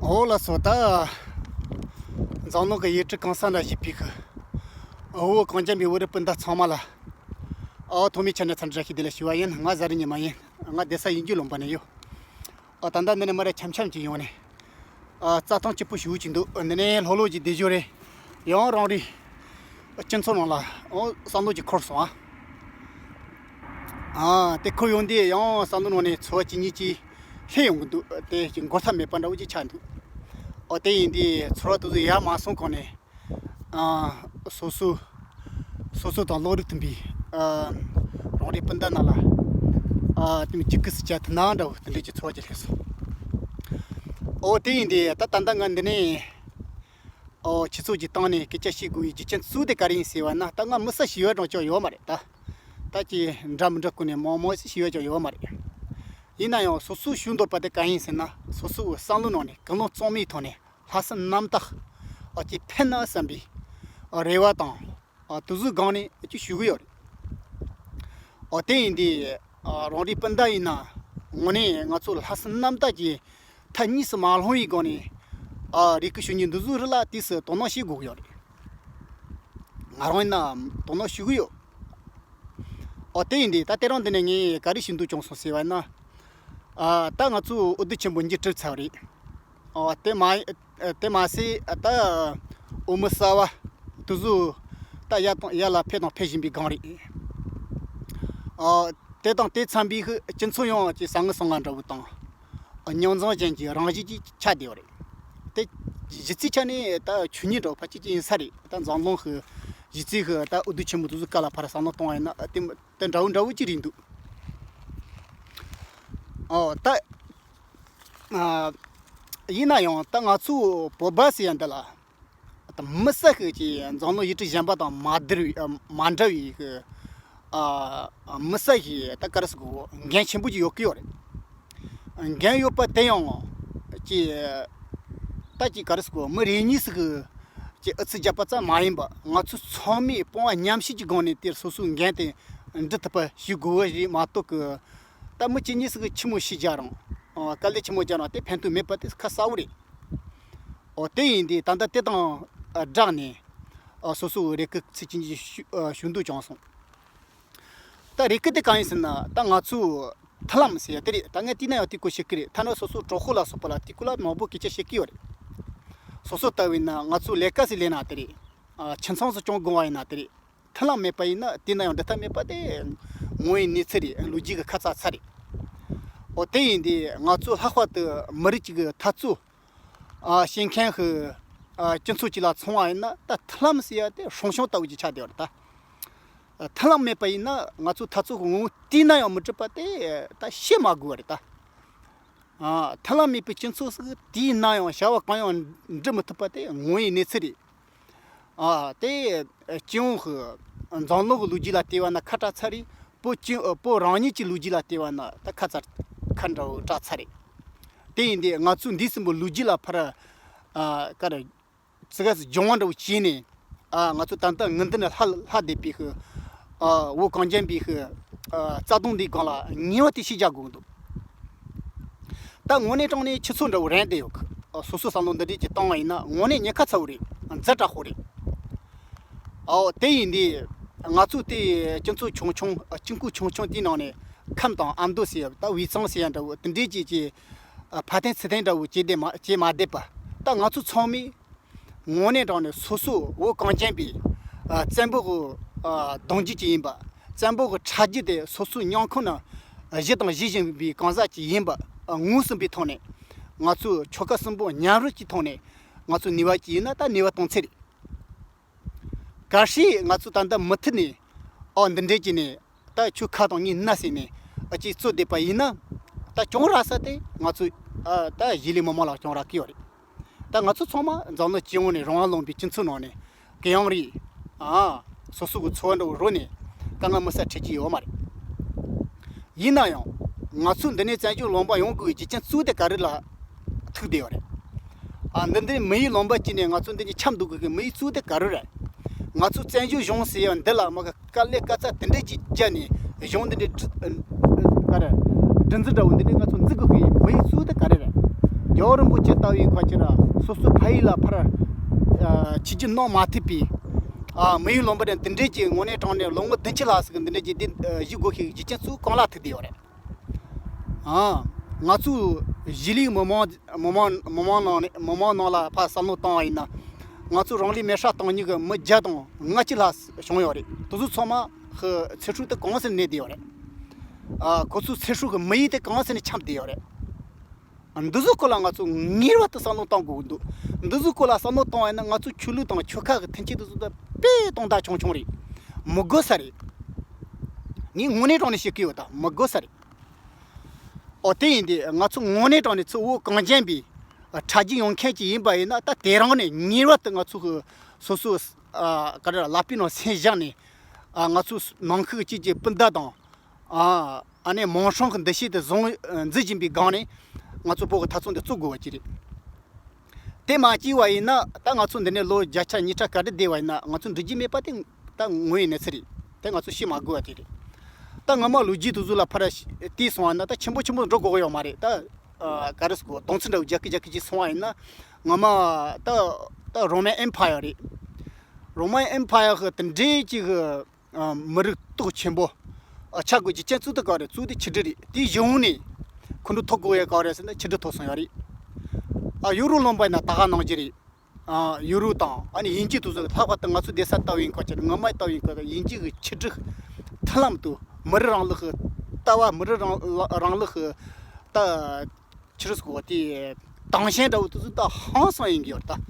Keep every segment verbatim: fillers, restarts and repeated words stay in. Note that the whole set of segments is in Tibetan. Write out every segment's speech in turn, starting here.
འོ་ལགས་སོ། ད་འཛམ་གླིང་གི་ཡུལ་གྲུ་གང་ས་ན་བཞུགས་པའི་གི་བོད་གངས་ཅན་པའི་བོད་རིགས་སྤུན་ཟླ་ཚང་མ་ལ། ཨོ་ཐོག་མའི་ཆ་ནས་འཚམས་འདྲི་བཀྲ་ཤིས་བདེ་ལེགས་ཞུ་བ་ཡིན། ང་གཟའ་རི་ཉི་མ་ཡིན། ང་བསྡད་ས་ཡིན་རྒྱུ་ལུང་པ་ནས་ཡོད། ཨ་ད་ལྟ་འདི་ནས་མར་འཆམ་འཆམ་ཅིག་ཡོང་ནས། ཨ་རྩྭ་ཐང་སྐྱིད་པོ་ཞེ་པོ་ཅིག་འདུག་འདི་ནས་ལྷོག་ལྷོག་ཅིག་བསྡད་ཞོར་རེད། ཡང་རང་རེའི་སྤྱི་ཚོགས་ནང་ལ་ཨོ་བསམ་བློ་ཅིག་འཁོར་སོང་ཨ། ཨ་དེ་འཁོར་ཡོང་དུས་ཡང་བསམ་བློ་ནང་ནས་ཚོར་བ་ཅིག་གཉིས་ཅིག་སླེབས་ཡོང་གི་འདུག་དེ་ཅིག་འགོག་ཐབས་མེད་པ་འདྲ་བོ་ཅིག་ཆགས་འདུག་ཨོ་དེ་ཡིན་དུས་ཚོར་བ་དེ་ཚོ་ཡལ་མ་སོང་གོང་ནས། ཨ་སོ་སོ་སོ་སོ་དང་བློ་རིག་མཐུན་པའི་ཨ་རང་རེའི་སྤུན་ཟླ་རྣམས་ལ་ཨ་དེ་མི་གཅིག་གི་སྲིད་ཇ་དུ་ན་འདྲ་བོ་དེ་འདྲ་ཅིག་ཚོར་བ་ཅིག་སླེབས་སོང་། ཨོ་དེ་ཡིན་དུས་ད་ད་ལྟ་ང་འདི་ནས་ཨོ་ཁྱེད་ཚོ་གི་སྟེང་ནས་སྐད་ཆ་བཤད་དགོས་པའི་རྒྱུ་རྐྱེན་གཙོ་བོ་དེ་ག་རེ་ཡིན་ཟེར་བ་ན། ད་ང་མི་ས་ཞིག་ཡོད་རང་ཅག་ཡོད་མ་རེད་ད། ད་ཅི་འདྲ་མི་འདྲ་ཀུན་ནས་མང་མང་ཞིག་ཞིག་ཡོད་ཅག་ཡོད་མ་རེད། ཡིན་ན་ཡང་སོ་སོའི་ཞུ་འདོད་པ་དེ་ག་ཡིན་ཟེར་ན། སོ་སོའི་བསམ་བློ་ནང་ནས་ཀུན་སློང་གཙང་མའི་ཐོག་ནས་ལྷག་བསམ་རྣམ་དག་ཨ་ཅིག་ཕན་ན་བསམ་པའི་ཨ་རེ་བ་དང་ཨ་དུས་གཟོད་སྒང་ནས་ཅིག་ཞུ་གི་ཡོད་རེད། ཨ་དེ་ཡིན་དུས་ཨ་རང་རེའི་སྤུན་ཟླ་ཡིན་ན་དངོས་གནས་ང་ཚོ་ལྷག་བསམ་རྣམ་དག་གིས་མཐའ་གཉིས་སུ་མ་ལྷུང་བའི་སྒོ་ནས་ཨ་རེ་སྐུལ་ཞུ་མཁན་འདི་ཚོའི་རིགས་ལ་དུས་སུ་དོ་སྣང་བྱེད་དགོས་ཀྱི་ཡོད་རེད། ང་རང་ཡིན་ན་དོ་སྣང་ཞུ་གི་ཡོད། ཨོ་དེ་ཡིན་དུས་ད་དེ་རིང་འདི་ནས་ངས་ག་རེ་ཞུ་འདོད་བྱུང་སོང་ཟེར་བ་ཡིན་ན། ཨ་ད་ང་ཚོ་འོས་བསྡུ་ཆེན་པོ་མཇུག་གྲུབ་ཚར་བ་རེད། ཨོ་དེ་མ་དེ་མ་ཟད་ད་འོས་མི་གསར་པ་དེ་ཚོ་ད་ཡར་དང་ཡར་ལ་ཕེབས་དང་ཕེབས་བཞིན་པའི་སྒང་རེད། ཨོ་དེ་དང་དེ་འཚམ་པའི་སྤྱི་ཚོགས་ཡོངས་ཀྱི་བཟང་ངན་སོང་ང་འདྲ་བོ་དང་། རྙོག་འཛིང་ཅན་གྱི་རང་བཞིན་གྱི་ཆགས་བསྡད་པ་རེད། དེ་གཞི་རྩའི་ཆ་ནས་ད་ཆོས་ཉིད་འདྲ་བོ་ཕལ་ཆེར་ཅིག་ཡིན་ས་རེད། ད་འཛམ་གླིང་གི་གཞི་རྩའི་གི་ད་འོས་བསྡུ་ཆེན་མོ་དེ་ཚོའི་སྐབས་ལ་ཕར་བསམ་བློ་གཏོང་བ་ཡིན་ན་དེ་དེ་འདྲ་བོ་འདྲ་བོ་ཅིག་རེད་འདུག་ཨོ་ད་ཨ་ཡིན་ན་ཡང་ད་ང་ཚོ་བོད་པ་ཟེར་ཡ་འདི་ལ། ད་མི་སེར་ཞིག་གིས་འཛམ་གླིང་ཡུལ་གྲུ་གཞན་པ་དང་མ་བསྡུར་བའི་ཨ་མ་འདྲ་བའི་གི་ཨ་མི་སེར་ཞིག་ད་ག་རེ་ཟེར་དགོས། འགན་ཆེན་པོ་ཅིག་ཡོད་ཀྱི་ཡོད་རེད། འགན་ཡོད་པ་དེ་ཡང་ཅི་ད་ཅི་ག་རེ་ཟེར་དགོས། མི་རེ་གཉིས་ཤིག་གིས་ཅི་ཨུ་ཚུགས་བརྒྱབ་པ་ཙམ་མ་ཡིན་པ་ང་ཚོ་ཚང་མས་དཔུང་པ་མཉམ་གཤིབ་ཀྱི་སྒོ་ནས་དེར་སོ་སོའི་འགན་དེ་འཁྲི་ཐུབ་པ་ཞིག་དགོས་པ་རེད་མ་གཏོགས་གི། ད་མི་གཅིག་གཉིས་ཤིག་གིས་ཆི་མོ་ཞིག་རྒྱག་རུང་ཨ་དཀའ་ལས་ཆི་མོ་རྒྱག་རུང་དེ་ཕན་ཐོགས་མེད་པ་དེ་ཁ་གསལ་པོ་རེད། ཨོ་དེ་ཡིན་དུས་ད་ལྟ་དེ་དང་སྦྲགས་ནས་ཨ་སོ་སོའི་རེ་སྐུལ་ཚིག་གཅིག་གཉིས་ཞུ་ཨ་ཞུ་འདོད་བྱུང་སོང་། ད་རེ་སྐུལ་དེ་གང་ཡིན་ཟེར་ན། ད་ང་ཚོ་མཐུན་ལམ་ཟེར་ཡ་དེ་རེད། ད་ངས་བལྟས་ན་ཡང་དེ་སྐོར་བཤད་ཀྱི་རེད། ཐ་ན་སོ་སོའི་གྲོགས་པོ་ལ་སོགས་པ་ལ་དེ་སྐོར་ལ་མང་པོ་སྐད་ཆ་བཤད་ཀྱི་ཡོད་རེད། སོ་སོ་ལྟ་བུ་ཡིན་ན་ང་ཚོ་ལས་ཀ་ཟིག་ལས་ན་དེ་རེད། ཨ་ཁྱིམ་ཚང་ཟིག་སྐྱོང་དགོས་པ་ཡིན་ན་དེ་རེད། མཐུན་ལམ་མེད་པ་ཡིན་ན་དེ་ན་ཡང་འགྲུབ་ཐབས་མེད་པ་དེ་དངོས་ཡོད་གནས་ཚུལ་རེད། ལོ་རྒྱུས་ཀྱི་ཁ་ཚ་ཚ་རེད། འོ་དེ་ཡིན་དུས་ང་ཚོ་ལྷག་པར་དུ་མི་རིགས་གཅིག་གི་འཐབ་རྩོད་ཨ་བྱེད་མཁན་གྱི་ཨ་སྤྱི་ཚོགས་གཅིག་ལ་མཚོན་པ་ཡིན་ན། ད་མཐུན་ལམ་ཟེར་ཡ་དེ་སྲུང་སྐྱོང་ལྟ་བུ་ཅིག་ཆགས་བསྡད་པ་རེད་ད། མཐུན་ལམ་མེད་པ་ཡིན་ན་ང་ཚོ་འཐབ་རྩོད་ཀྱི་ངོ་བོ་དེ་ན་ཡང་མི་འགྲུབ་པ་དེ་ད་བཤད་མ་དགོས་པ་རེད་ད། ཨ་མཐུན་ལམ་མེད་པའི་སྤྱི་ཚོགས་ཤིག་དེ་ན་ཡང་བྱ་བ་གང་ཡང་འགྲུབ་མི་ཐུབ་པ་དེ་དངོས་ཡོད་གནས་ཚུལ་རེད། ཨ་དེ་སྤྱི་ཡོངས་ཀྱི་འཛམ་གླིང་གི་ལོ་རྒྱུས་ལ་བལྟས་པ་ན་ཁ་གྲགས་ཚར་རེད། བོད་སྤྱི་བོད་རང་ཉིད་ཀྱི་ལོ་རྒྱུས་ལ་བལྟས་པ་ན་ད་ཁ་ཚར་ཁ་འདྲ་བོ་གྲགས་ཚར་རེད། དེ་ཡིན་དུས་ང་ཚོས་འདས་ཟིན་པའི་ལོ་རྒྱུས་ལ་ཕར་ཨ་ག་རེ་ཙི་ག་ཙི་སྦྱོང་བ་འདྲ་བོ་བྱས་ནས། ཨ་ང་ཚོ་ད་ལྟ་ངི་འདི་ནས་ལྷག་ལྷག་བསྡད་པའི་གི་ཨ་བོད་གངས་ཅན་པའི་གི་ཨ་རྩ་དོན་འདིའི་སྒང་ལ་ངེས་པར་དུ་ཤུགས་རྒྱག་དགོས་འདུག་ད་དངོས་གནས་དྲང་གནས་ཁྱེད་ཚོ་འདྲ་བོ་རང་བསྡད་ཡོད་གི། ཨ་སོ་སོ་བསམ་བློ་འདི་འདྲས་ཀྱི་བཏང་བ་ཡིན་ན་དངོས་གནས་ཉེན་ཁ་ཚ་བོ་རེད། འཛིན་དྲག་པོ་རེད། ཨའོ་དེ་ཡིན་དུས་ང་ཚོ་དེ་སྤྱི་ཚོགས་ཆུང་ཆུང་ཨ་སྤྱི་ཁོག་ཆུང་ཆུང་དེའི་ནང་ནས་ཁམས་དང་ཨ་མདོ་ཟེར་ཡ་ད་དབུས་གཙང་ཟེར་ཡ་འདྲ་བོ་དེ་འདྲས་ཀྱི་ཀྱི་ཨ་ཕ་ཐེན་ཚུལ་ཐེན་འདྲ་བོ་བྱས་བསྡད་མ་བྱས་མ་བསྡད་པ། ད་ང་ཚོ་ཚང་མས་དངོས་གནས་དྲང་གནས་སོ་སོ་བོད་གངས་ཅན་པའི་ཨ་བཙན་པོ་གི་ཨ་གདུང་རྒྱུད་ཅིག་ཡིན་པ། བཙན་པོ་གི་ཁྲག་རྒྱུད་དེ་སོ་སོའི་སྙིང་ཁོང་ན་བཞེས་དང་བཞེས་བཞིན་པའི་གང་ཟག་ཅིག་ཡིན་པ་ཨ་ངོས་ཟིན་པའི་ཐོག་ནས། ང་ཚོས་ཆོལ་ཁ་གསུམ་པོ་མཉམ་རུབ་ཀྱི་ཐོག་ནས་ང་ཚོས་ནུས་པ་ཅིག་ཡིན་ན་ད་ནུས་པ་གཏོང་ཚད་རེད། གལ་སྲིད་ང་ཚོ་ད་ལྟ་མུ་མཐུད་ནས་ཨོ་འདི་འདྲས་ཀྱི་ནས་ད་ཁྱོད་ཁ་དང་ངའི་སྣ་ཟེར་ནས་ཨ་ཅིག་རྩོད་བསྡད་པ་ཡིན་ན། ད་གྱོང་རག་ས་དེ་ང་ཚོ་ཨ་ད་གཞིས་ལུས་མི་མང་ལ་གྱོང་རག་གི་ཡོད་རེད། ད་ང་ཚོ་ཚང་མ་འཛམ་གླིང་སྤྱི་ཡོངས་ནས་རང་དབང་ལུང་པའི་སྤྱི་ཚོགས་ནང་ནས་གུ་ཡངས་རེད། ཨ་སོ་སོ་གི་འཚོ་བ་འདྲ་བོ་རོལ་ནས་དཀའ་ངལ་མི་སེལ་ཁྲིད་ཀྱི་ཡོད་མ་རེད། ཡིན་ན་ཡང་ང་ཚོ་འདི་ནས་བཙན་བྱོལ་ལུང་པ་ཡོང་དགོས་པའི་རྒྱུ་རྐྱེན་གཙོ་བོ་དེ་ག་རེ་ལ་ཐུག་བསྡད་ཡོད་རེད། ཨ་འདི་འདིར་མི་ཡི་ལུང་པ་སྐྱིད་ནས་ང་ཚོ་འདི་ནས་འཁྱམས་འདུག་དགོས་ཀྱི་མི་ཡི་གཙོ་བོ་དེ་ག་རེ་རེད། ང་ཚོ་བཙན་བྱོལ་གཞུང་ཟེར་ཡ་འདི་ལ་མ་གི་དཀའ་ལས་དཀའ་ཚེགས་དེ་འདྲས་ཀྱི་བརྒྱབ་ནས་གཞུང་འདི་འདྲས་ག་རེ་སྒྲིག་འཛུགས་འདྲ་བོ་འདི་འདྲས་ང་ཚོ་འཛུགས་དགོས་ཀྱི་མི་ཡི་གཙོ་བོ་དེ་ག་རེ་རེད། རྡོ་རིན་པོ་ཆེ་ལྟ་བུའི་ཁ་ཆེ་ར་སོ་སོའི་ཕ་ཡུལ་ལ་ཕར་ཨ་ཆིབས་བསྒྱུར་གནང་མ་ཐུབ་པའི་ཨ་མི་ཡུལ་ལུང་པ་རེད། འདི་འདྲས་ཀྱི་དངོས་གནས་དྲང་གནས་ལོ་ངོ་བདུན་ཅུ་ལྷག་ཙམ་གྱི་འདི་འདྲས་ཀྱི་འདི་ཨ་བཞུགས་དགོས་ཤེས་ཀྱི་རྒྱུ་རྐྱེན་ཚོ་གང་ལ་ཐུག་བསྡད་ཡོད་རེད། ཨ་ང་ཚོའི་གཞིས་ལུས་མི་མང་མི་མང་མི་མང་ནང་ནས་མི་མང་ནང་ལ་ཕར་བསམ་བློ་བཏང་བ་ཡིན་ན། ང་ཚོ་རང་ལུས་མེར་སྲེག་བཏང་མཁན་གྱི་མི་བརྒྱ་དང་ལྔ་བཅུ་ལྷག་བྱུང་ཡོད་རེད། དེ་ཚོ་ཚང་མ་གི་ཚེ་སྲོག་དེ་གང་ཟེར་གནས་བསྡད་ཡོད་རེད། ཨ་ཁོ་ཚོའི་ཚེ་སྲོག་གི་མི་ཡུལ་དེ་གང་ཟེར་ནས་འཁྱམས་བསྡད་ཡོད་རེད། འདི་ཚོའི་སྐོར་ལ་ང་ཚོ་ངེས་པར་དུ་བསམ་བློ་གཏོང་དགོས་ཀྱི་འདུག་འདི་ཚོའི་སྐོར་ལ་བསམ་བློ་གཏོང་བ་ཡིན་ན་ང་ཚོ་ཆོས་ལུགས་དང་ཆོལ་ཁ་གི་མཐུན་རྐྱེན་དེ་ཚོ་ད་དཔེ་དོན་དག་ཆུང་ཆུང་རེད། མི་དགོས་ས་རེད། ངས་དངོས་གནས་དྲང་གནས་བཤད་ཀྱི་ཡོད། ད་མི་དགོས་ས་རེད། ཨོ་དེ་ཡིན་དུས་ང་ཚོ་དངོས་གནས་དྲང་གནས་ཚུར་བོད་གངས་ཅན་པའི་ཁྲག་རྒྱུད་ཡོང་མཁན་ཅིག་ཡིན་པ་ཡིན་ན། ད་དེ་རིང་ནས་ངེས་པར་དུ་ང་ཚོ་གི་སོ་སོ་ག་རེ་ལག་པའི་ནང་སེམས་བཞག་ནས་ང་ཚོ་ནང་ཁུལ་གཅིག་གི་སྤུན་ཟླ་དང་། ཨ་ཨ་ནེ་མང་སྲོང་གི་འདུ་ཤེས་དེ་བཟུང་འཛིན་བཞིན་པའི་སྒང་ནས་ང་ཚོ་བོད་ཀྱི་འཐབ་རྩོད་འདི་བཙུགས་དགོས་པ་ཅིག་རེད། དེ་མ་བྱས་པ་ཡིན་ན་ད་ང་ཚོ་འདི་ནས་ལོ་བརྒྱ་ཆ་ཉིས་ཁྲི་ག་འདྲ་བསྡད་པ་ཡིན་ན་ང་ཚོ་འགྲིག་རྒྱུ་མེད་པ་དེ་ད་དངོས་ཡོད་གནས་ཚུལ་རེད། དེ་ང་ཚོ་བཤད་མ་དགོས་པ་དེ་རེད། ད་སྔ་མ་ལོ་རྒྱུས་དེ་ཚོ་ལ་ཕར་བལྟས་སོང་བ་ན་ད་ཆེན་པོ་ཆེན་པོ་འགྲོ་དགོས་ཀྱི་ཡོད་མ་རེད། ད་ཨ་ག་རེ་ཟེར་དགོས། གདོང་ཚུལ་འདྲ་བོ་རྒྱག་གི་རྒྱག་གི་ཅིག་སོང་བ་ཡིན་ན། སྔ་མ་ད་ད་རོ་མན་ཨེམ་ཕ་ཡར་རེད། རོ་མན་ཨེམ་ཕ་ཡར་གི་དེ་འདྲའི་ཅིག་གི་ཨ་མི་རིགས་སྟོབས་ཆེན་པོ་ཨ་ཆགས་དགོས་ཀྱི་རྐྱེན་གཙོ་དེ་ག་རེ། གཙོ་དེ་ཆིག་སྒྲིལ་རེད། དེའི་གཞུག་ནས་ཁོང་ཁྲོ་ཐོབ་དགོས་ཡ་ག་རེ་ཟེར་ན་ཆིག་སྒྲིལ་ཐོབ་སོང་ཡ་རེད། ཨ་ཡུ་རོབ་ལུང་པ་ཡིན་ན་ད་ག་ནང་བཞིན་རེད། ཨ་ཡུ་རོབ་དང་ཨ་ནི་དབྱིན་ཇི་དེ་ཚོ་ལྷག་པར་དུ་ང་ཚོ་སྡོད་ས་ལྟ་བུ་ཡིན་ཁ་ཆེ་ན། སྔ་མ་ལྟ་བུ་ཡིན་ཁ་ཆེ་ན། དབྱིན་ཇི་གི་ཆིག་སྒྲིལ་མཐུན་ལམ་དུ་མི་རིགས་རིང་ལུགས་ཀྱི་ལྟ་བ། མི་རིགས་རིང་རིང་ལུགས་ཀྱི་ད་ཆི་རེད་ཟེར་དགོས་པ་དེ་དྭངས་ཤིང་འདྲ་བོ་དེ་ཚོ་ད་ཧང་སང་ཡིན་གྱི་ཡོད་རེད་ད།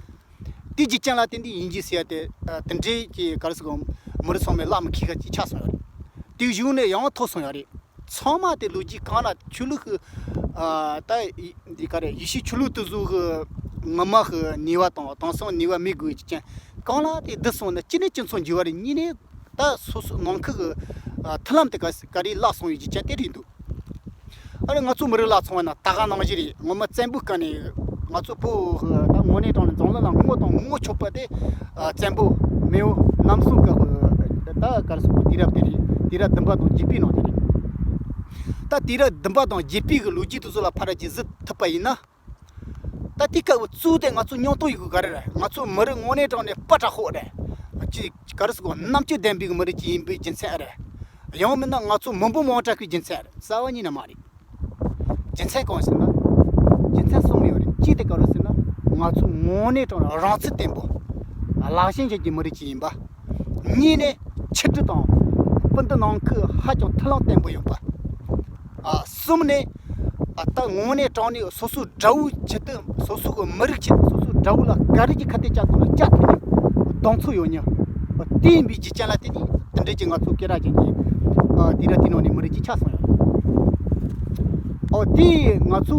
དེའི་རྒྱུ་རྐྱེན་ལ་བརྟེན་ཏེ་དབྱིན་ཇི་ཟེར་ཡ་དེ་ཨ་དེ་འདྲའི་གི་ག་རེ་ཟེར་དགོས། མི་རིགས་ཚང་མས་བླ་མ་མཁས་ཁ་ཅིག་ཆགས་སོང་ཡོད་རེད། དེའི་གཞུག་ནས་ཡང་ཐོབ་སོང་ཡོད་རེད། ཚང་མ་དེ་ལོ་རྒྱུས་གང་ལ་ཆོས་ལུགས་ཀྱི་ཨ་ད་འདི་ག་རེ་ཡེ་ཤུའི་ཆོས་ལུགས་དེ་ཚོ་གི་སྔ་མ་གི་ནུས་པ་དང་དེང་སང་ནུས་པ་མེད་དགོས་ཀྱི་རྐྱེན་གང་ལ་དེ་བསྡུས་སོང་ན། གཅིག་ནས་སྤྱི་ཚོགས་འགྱུར་བ་རེད། གཉིས་ནས་ད་སོ་སོ་ནང་ཁུལ་གྱི་ཨ་མཐུན་ལམ་དེ་ག་ག་རེ་བརླག་སོང་ཡོད་ཀྱི་རྐྱེན་དེ་རེད་འདུག་ཨ་ནི་ང་ཚོ་མི་རིགས་ལ་མཚོན་པ་ན་ད་ག་ནང་བཞིན་རེད། ངོ་མ་བཙན་པོའི་སྐབས་ནས་ང་ཚོ་བོད་ད་དངོས་གནས་དྲང་གནས་འཛམ་གླིང་ལ་ངོ་དང་ངོ་ཆོད་པ་དེ་ཨ་བཙན་པོ་མེས་པོ་རྣམ་གསུམ་གི་ད་ག་རེ་ཟེར་དགོས། དུས་རབས་དེ་རེད། དུས་རབས་བདུན་པ་དང་བརྒྱད་པའི་ནང་དེ་རེད། ད་དུས་རབས་བདུན་པ་དང་བརྒྱད་པའི་གི་ལོ་རྒྱུས་དེ་ཚོ་ལ་ཕར་ཅིག་གཟིགས་ཐུབ་པ་ཡིན་ན། ད་དེ་སྐབས་གཙོ་བོ་དེ་ང་ཚོ་མྱོང་སྟངས་ཡོད་དགོས་ག་རེ་རེད། ང་ཚོ་མི་རིགས་དངོས་གནས་དྲང་གནས་སྤུ་དྲག་ཤོས་རེད། ཅིག་ག་རེ་ཟེར་དགོས། རྣམ་དཔྱོད་ལྡན་པའི་མི་རིགས་ཅིག་ཡིན་པའི་རྒྱུ་མཚན་རེད། ཡང་མིན་ན་ང་ཚོ་མི་འབོར་མང་དྲགས་པའི་རྒྱུ་མཚན་རེད། རྩ་བ་ཉིད་ནས་མ་རེད། རྒྱུ་མཚན་གང་ཟེར་ན། རྒྱུ་མཚན་གསུམ་ཡོད་རེད། གཅིག་དེ་ག་རེ་ཟེར་ན། ང་ཚོ་དངོས་གནས་དྲང་གནས་རང་ཚུགས་བརྟན་པོ། ལག་ཤེས་ཅན་གྱི་མི་རིགས་ཅིག་ཡིན་པ། གཉིས་ནས་ཆིག་སྒྲིལ་དང་སྤུན་ཟླ་ནང་ཁུལ་ཧ་ཅང་མཐུན་ལམ་བརྟན་པོ་ཡོད་པ། ཨ་གསུམ་ནས་ཨ་ད་དངོས་གནས་དྲང་གནས་སོ་སོའི་དགྲ་བོའི་ཆེད་དུ། སོ་སོ་གི་མི་རིགས་ཆེད་དུ། སོ་སོའི་དགྲ་བོ་ལ་ག་རེ་གི་ཁ་གཏད་བཅག་དགོས་ན་བཅག་ཐུབ་ནས་གདེང་ཚོད་ཡོད་མཁན། ཨ་དེ་ཡིན་པའི་རྒྱུ་རྐྱེན་ལ་བརྟེན་ནས་དེ་འདྲ་ཅིག་ང་ཚོ་སྐད་གྲགས་ཅན་གྱི་ཨ་དུས་རབས་དེའི་ནང་ནས་མི་རིགས་ཅིག་ཆགས་སོང་ཡོད། ཨོ་དེ་ང་ཚོ་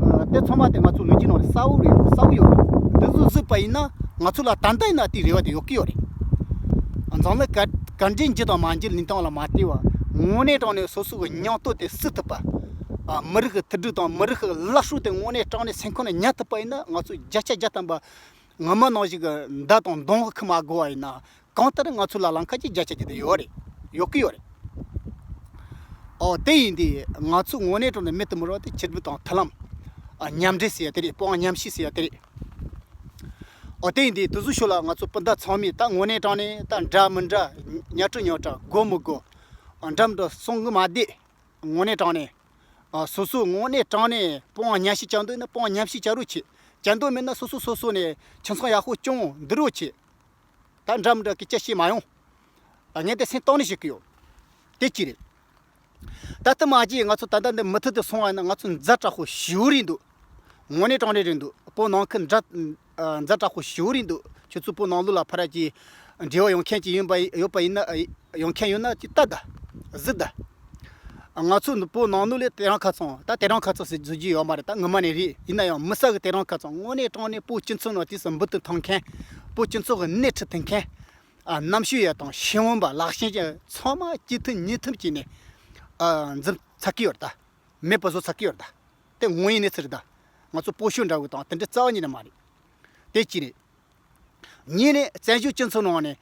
ཨ་དེ་ཚང་མ་དེ་ང་ཚོ་ལོ་རྒྱུས་ནང་ནས་གསལ་བོ་རེད། གསལ་བོ་ཡོད་རེད། འདི་ཚོ་གཟིགས་པ་ཡིན་ན་ང་ཚོ་ལ་ད་ལྟ་ཡིན་ན་དེའི་རེ་བ་དེ་ཡོད་ཀྱི་ཡོད་རེད། འཛམ་གླིང་ག་ག་འདྲའི་འགྱུར་དང་མ་འགྱུར་ལུས་སྟངས་ལ་མ་ལྟོས་པ། དངོས་གནས་དྲང་གནས་སོ་སོ་གི་སྙིང་སྟོབས་དེ་སྲུང་ཐུབ་པ། ཨ་མི་རིགས་ཀྱི་མཐུན་སྒྲིལ་དང་མི་རིགས་ཀྱི་བླ་སྲོག་དེ་དངོས་གནས་དྲང་གནས་སེམས་ཁོང་ནས་ཉར་ཐུབ་པ་ཡིན་ན། ང་ཚོ་བརྒྱ་ཆ་བརྒྱ་ཐམ་པ་སྔ་མ་ནང་བཞིན་གྱི་མདའ་དང་མདུང་གིས་ཁུར་མ་དགོས་པ་ཡིན་ན། གང་ལྟར་ང་ཚོ་ལ་ལམ་ཁ་ཅིག་བརྒྱ་ཆ་བརྒྱ་དེ་ཡོད་རེད། ཡོད་ཀྱི་ཡོད་རེད། ཨོ་དེ་ཡིན་དུས་ང་ཚོ་དངོས་གནས་དྲང་གནས་མེད་དུ་མི་རུང་བ་དེ་ཆིག་སྒྲིལ་དང་མཐུན་ལམ། ཨ་མཉམ་འབྲེལ་ཟེར་ཡ་དེ་རེད། དཔུང་པ་མཉམ་གཤིབ་ཟེར་ཡ་དེ་རེད། ཨོ་དེ་ཡིན་དུས་དེ་ཚོའི་ཕྱོགས་ལ་ང་ཚོ་སྤུན་ཟླ་ཚང་མས་ད་དངོས་གནས་དྲང་གནས་ད་འདྲ་མི་འདྲ། ཉག་ཕྲ་ཉོག་ཕྲ། དགོས་མི་དགོས། ཨ་འདྲ་མི་འདྲ་གསུང་གི་མ་བསྡད། དངོས་གནས་དྲང་གནས། ཨ་སོ་སོ་དངོས་གནས་དྲང་གནས་དཔུང་པ་མཉམ་གཤིབ་བྱ་འདོད་ན་དཔུང་པ་མཉམ་གཤིབ་བྱ་རོགས་བྱེད། བྱ་འདོད་མེད་ན་སོ་སོ་སོ་སོ་ནས་ཁྱིམ་ཚང་ཡག་པོ་སྐྱོང་འདི་རོགས་བྱེད། ད་འདྲ་མི་འདྲ་སྐད་ཆ་བཤད་མ་ཡོང་། ད་ངས་དེ་སེམས་གཏིང་ནས་ཞུ་གི་ཡོད། དེ་གཅིག་རེད། ད་ལྟ་མ་གཞི་ང་ཚོ་ད་ལྟ་འདི་མུ་མཐུད་དུ་སོང་བ་ན་ང་ཚོ་ཛ་དྲག་པོ་ཞེ་པོ་རེད་འདུག་དངོས་གནས་དྲང་གནས་རེད་འདུག་བོད་ནང་ཁུལ་ཛ་ཛ་དྲག་པོ་ཞེ་པོ་རེད་འདུག་ཁྱོད་ཚོ་བོད་ནང་ལོགས་ལ་ཕར་ཅིག་འབྲེལ་བ་ཡོང་མཁན་ཅིག་ཡིན་པ་ཡོད་པ་ཡིན་ན། ཡོང་མཁན་ཡོད་ན་ཅིག་ལྟ་ད། གཟིགས་ད། ང་ཚོ་འདི་བོད་ནང་ལོགས་ལ་དེ་རིང་ཁ་སང་། ད་དེ་རིང་ཁ་སང་ཟེར་རྒྱུ་ཡོད་མ་རེད། ད་སྔོན་མ་ནས་རེད། ཡིན་ན་ཡང་མི་ས་གི་དེ་རིང་ཁ་སང་དངོས་གནས་དྲང་གནས་བོད་སྤྱི་ཚོགས་ནང་དུས་སུ་འབུ་ཏུ་འཐེན་མཁན། བོད་སྤྱི་ཚོགས་ཀྱི་སྣེ་ཁྲིད་ཐུབ་མཁན། ཨ་རྣམ་དཔྱོད་ཡ་དང་ཤེས་ཡོན་པ་ལག་ཤེས་ཅན་ཚང་མ་སྐྱིད་ཐུབ་ཉིན་ཐུབ་བྱས་ནས་ཨ་འཛིན་ཚར་གི་ཡོད་རེད་ད། མེད་པ་བཟོ་ཚར་གི་ཡོད་རེད་ད། དེ་དངོས་ཡིན་གནས་ཚུལ་རེད་ད། ང་ཚོ་སྤོ་ཤོར་འདྲ་བོ་དང་དེ་འདྲ་རྩ་བ་ཉིད་ནས་མ་རེད། དེ་གཅིག་རེད། གཉིས་ནས་བཙན་བྱོལ་སྤྱི་ཚོགས་ནང་ནས་